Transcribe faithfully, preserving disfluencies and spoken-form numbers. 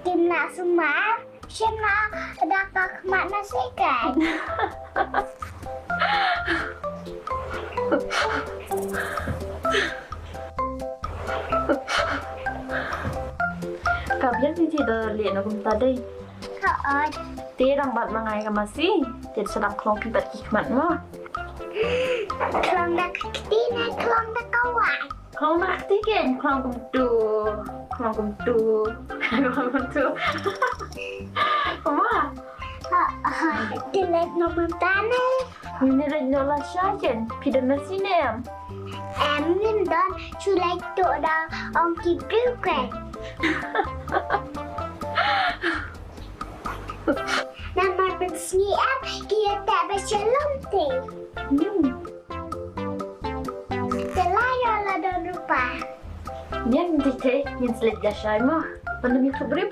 Kim lah sumar, shim na da ka khmat na sikai. Ka biang ni ti da leh na kumta dei. Ka ot. Te dang bat ma ngai ka masi. Te sa dang khlong phi bat ki khmat mo. Khlong da ka kti ne khlong da ka wai. Khlong da ka kti ken, khlong kumtu. Khlong kumtu. Khlong kumtu. Mo. Ka ot. Te leh no man tane. Ni leh no la sha ken. Phi da masi ne em. Em ngin don shu leh to da ong ki briew ken. Namar ban sngi em ki ïa teh ba shalom te. Hmm. Te la ïa la don rupa. Ngin di te ngin slip da shai ma. Ban mi khubri